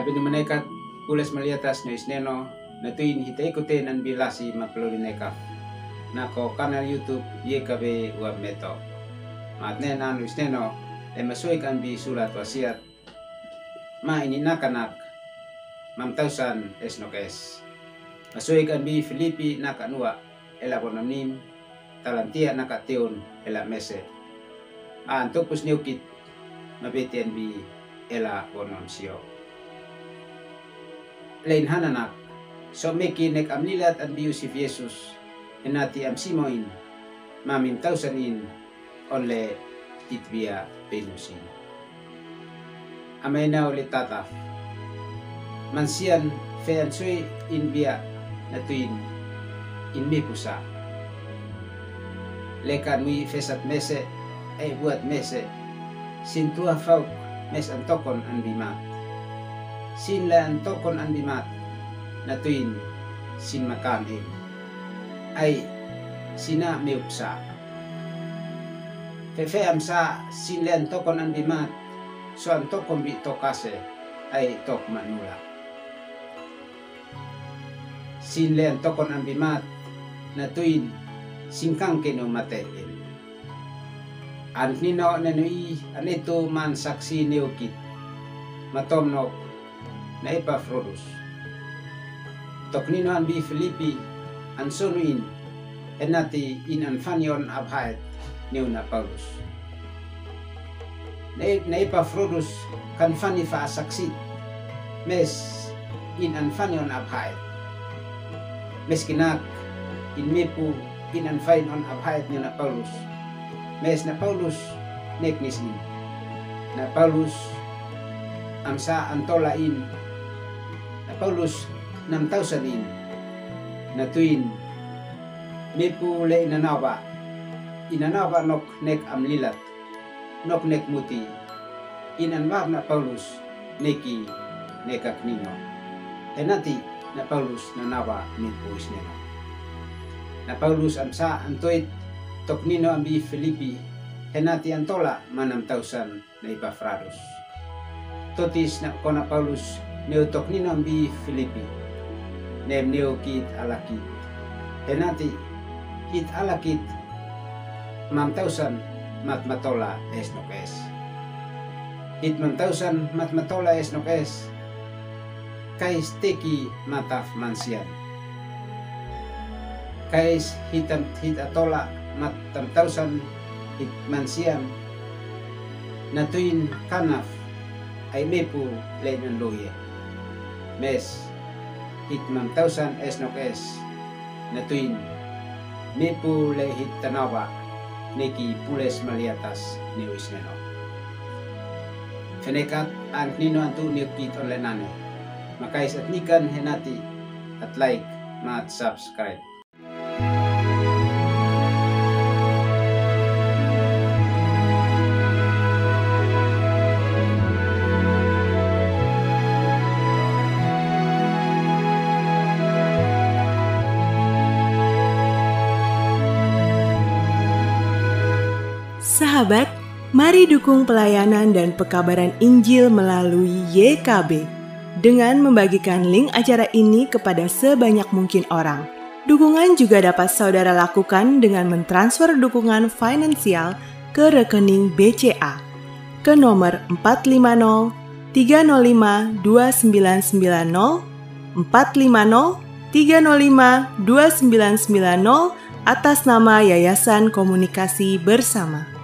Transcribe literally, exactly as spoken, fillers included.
Ni maneka pules maliatas no isneno, na tuin hita ikuten an bilasi ma peloli neka. Nako kanal YouTube Ye Kabe Uap Meto. Matne nanu isneno, e masoik an bi sulat wasiat. Ma ini nakanak, Mamtausan S nok S. Masoik an bi Filipi naka nua, ela bonom nim, Talantia naka teun, ela mese. An topus neukit, mabeti an bi, ela bonom sio. Lein hananak, so meki nek am lilat an bi usif Yesus, enati am simoin, ma Mimtausan in, onle it bia penusin. Amainau le tataf. Mansian fe an sui in bia na tuin in mipusa. Lekan mui fesat mese, ai buat mese, sin tua fauk mes an tokon an bimat. Sin le an tokon an bimat, na tuin sin makan in. Ai sina miupsa. Fefe am sa sin le an tokon an bimat, so an tokon bi tokase, ai tok manula. Sin le an tokon an bimat, na tuin, singkang ke neu mate in. An nino nenu i, an etu man saksi neukit. Matom nok, na Epafrodus. Tok nino an bi Filipi, an sonu in, enati in an fani on abhaet, neu na Paulus. Na, na Epafrodus, kan fani fa a saksi, mes in an fani on abhaet. Mes kinak, in mepu, in an fain on abhaet neu na Paulus. Mes na Paulus, nek nisin. Na Paulus, am sa an tola in. Na Paulus, Namtausan in. Na tuin, mepu le inanaba. Inanaba nok nek am lilat. Nok nek muti. In an bab na Paulus, neki, nekak nino. Enati na Paulus nanaba mepu isneno. Na Paulus am sa an toit, tok nino an bi Filipi, enati an tola ma Namtausan na Epafrodus. Totis na kona Paulus neu tok nino an bi Filipi. Nem neu kit alakit. Enati, kit alakit, Mamtausan mat matola S nok S. Hit Mamtausan mat matola S nok S. Kais teki mataf mansian. Kais hitam hit atola mat Tamtausan hit mansian. Na tuin kanaf ai mepu le nan luye. Mes hit Mamtausan S nok S. Na tuin mepu le hit tanaba neki pules maliatas neu isneno. Fenekat an nino antu neu kit on le nane. Makais at nikan henati at like ma at subscribe. Sahabat, mari dukung pelayanan dan pekabaran Injil melalui Y K B dengan membagikan link acara ini kepada sebanyak mungkin orang. Dukungan juga dapat saudara lakukan dengan mentransfer dukungan finansial ke rekening B C A ke nomor empat lima nol tiga nol lima dua sembilan sembilan nol, empat lima nol tiga nol lima dua sembilan sembilan nol, atas nama Yayasan Komunikasi Bersama.